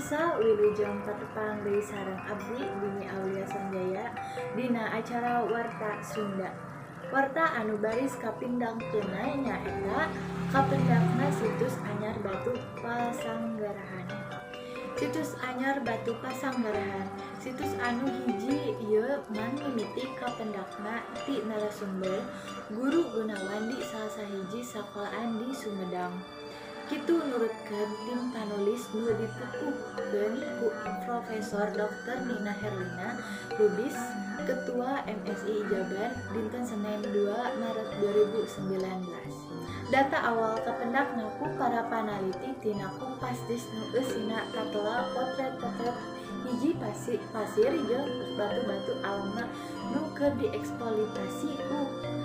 Pamirsa, wilujeng patepang deui sareng abdi Bumi Aulia Sanjaya dina acara Warta Sunda. Warta anu baris kapindangkeunna nyaeta kapendakna situs Anyar Batu Pasanggarahan. Situs Anyar Batu Pasanggarahan, situs anu hiji ieu man mimiti kapendakna ti narasumber Guru Gunawan di salah sahiji sakolaan di Sumedang. Kitu nurutkeun tim panulis nu dipupuhkeun ku Profesor Dr. Nina Herlina Lubis, Ketua MSI Jabar, dinten Senin 2 Maret 2019. Data awal kapendakna ku para panaliti tina Kompas Dis nu eusina katela potret-potret hiji pasir jeung batu-batu alamna nu keur dieksploitasi ku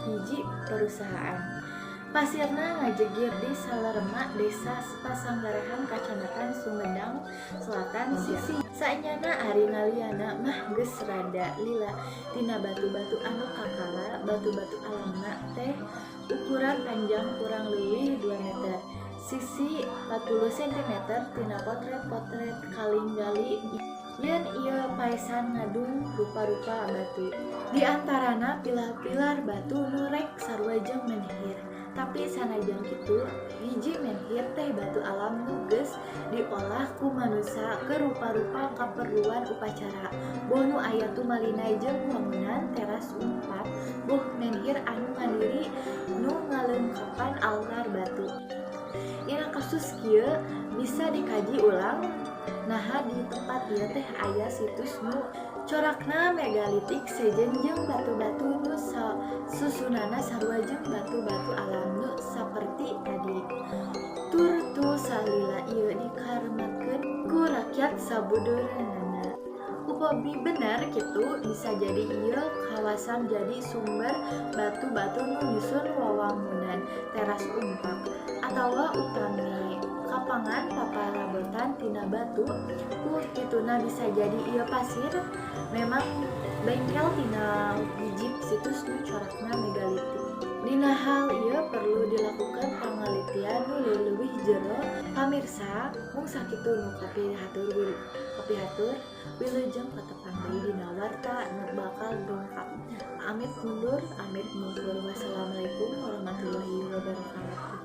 hiji perusahaan. Pasirna ngajegir di Salerma, Desa Pasanggarahan, Kacamatan Sumedang Selatan sisi. Saenyana ari naliana mah geus rada lila tina batu-batu anu kakala. Batu-batu alamna teh ukuran panjang kurang leuwih 2 meter, sisi 40 cm. Tina potret-potret kalinggali yen ieu paesan ngadung rupa-rupa batu. Di antarana pilar-pilar batu nu rek sarua jeung menhir. Tapi sanajan kitu, hiji menhir teh batu alam nu geus diolah ku manusa ke rupa-rupa kaperluan upacara, boh nu aya tumalina jeung wangunan teras umpak, boh menhir anu mandiri nu ngalengkapan altar batu. Dina kasus kieu bisa dikaji ulang naha di tempat ieu teh aya situs nu corakna megalitik sejen jeung batu-batu nu susunana sarua jeung batu-batu alam nu saperti tadi. Tur tu salila ieu dikarematkeun ku rakyat sabudeureunana. Upami bener kitu, bisa jadi ieu kawasan jadi sumber batu-batu nu nyusun wawangunan teras umpak, atawa upami kapangan paparabotan tina batu ku kituna bisa jadi ieu pasir memang bengkel tina hiji situs nu corakna megalitik. Dina hal ieu perlu dilakukan pangalitian nu leuwih jero. Pamirsa, mung sakitu nu kapihatur. Wilujeng patepang deui dina warta nu bakal dongkap. Amit mundur, amit mundur. Wassalamualaikum warahmatullahi wabarakatuh.